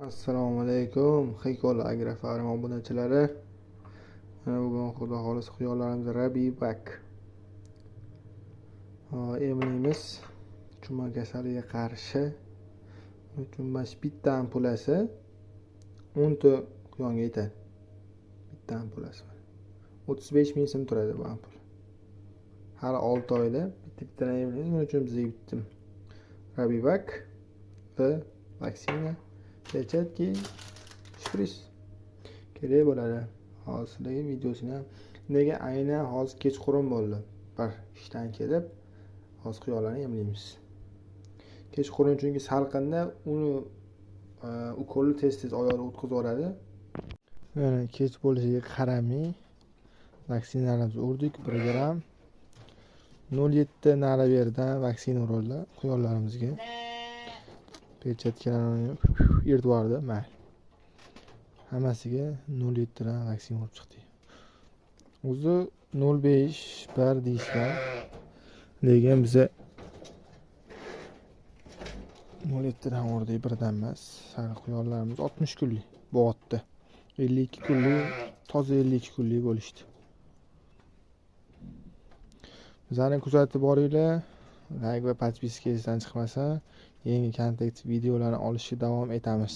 Assalomu alaykum, Hikol Agrofarm obunachilari. Mana bugun Xudo xohlasa quyonlarimiz Rabibak emlaymiz. Chuma kasaliga qarshi. Buning bitta ampulasi 10 ta quyonga yetadi. Bitta ampulasi. 35 ming so'm turadi bu ampul. Har 6 oyda bitta-bittadan emlaymiz. Buning uchun bizga bitta Rabibak va vaksina, perchatki, shpris kerak bo'ladi. Hozir sizlarga videosini ham nega aynan hozir kechqurun bo'ldi. Bir ishdan kelib hozir quyonlarni emlaymiz. Kechqurun chunki salqinda uni ukolni tez-tez oyog'ida o'tkazib yuboradi. Mana kech bo'lishiga qaramay vaksinalarimizni urdik. 1 gramm 0.7 nari beridan vaksina urildi quyonlarimizga. Perchatkalarni yirtib yubordi, mayli. Hammasiga 0.7 dan vaksina urib chiqdik. O'zi 0.5 bir deyishgan. Lekin biza 0.7 dan urdik, birdan emas. Sariq quyonlarimiz 60 kunlik bo'g'otdi. 52 kunlik, toza 52 kunlik bo'lishdi. Bizani kuzatib boringlar. Like va podpiska esdan chiqmasa, yangi kontent videolarni olishga davom etamiz.